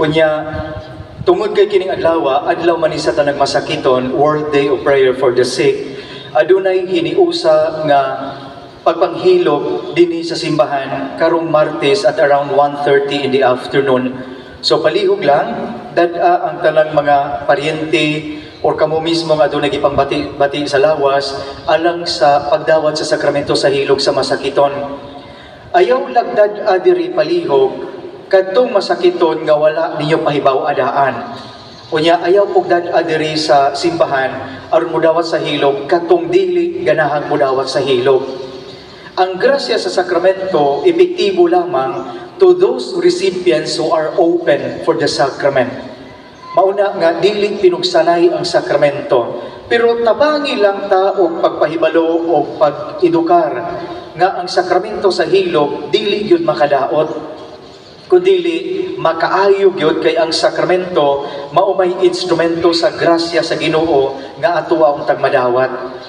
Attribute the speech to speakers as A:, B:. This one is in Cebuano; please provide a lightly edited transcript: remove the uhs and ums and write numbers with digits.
A: Unya, tungod kay kining adlaw, adlaw man ni sa tanang masakiton, World Day of Prayer for the Sick, adunay hiniusa nga pagpanghilog dinhi sa simbahan karong Martes at around 1:30 in the afternoon. So palihog lang, dad-a ang tanang mga paryente or kamo mismo nga adunay gipangbati bati sa lawas alang sa pagdawat sa sakramento sa hilog sa masakiton. Ayaw lag dad-a diri palihog kadtong masakiton nga wala ninyo pahibaw adaan. Unya, ayaw pug dad-a diri sa simbahan aron mudawat sa hilog katong dili ganahang mudawat sa hilog. Ang grasya sa sakramento, epektibo lamang to those recipients who are open for the sacrament. Mauna nga dili pinugsanay ang sakramento, pero tabangi lang ta og pagpahibalo o pag-edukar nga ang sakramento sa hilog dili gyud makadaot, kundili makaayo gyud, kay ang sakramento mao may instrumento sa grasya sa Ginoo nga ato ang tagmadawat.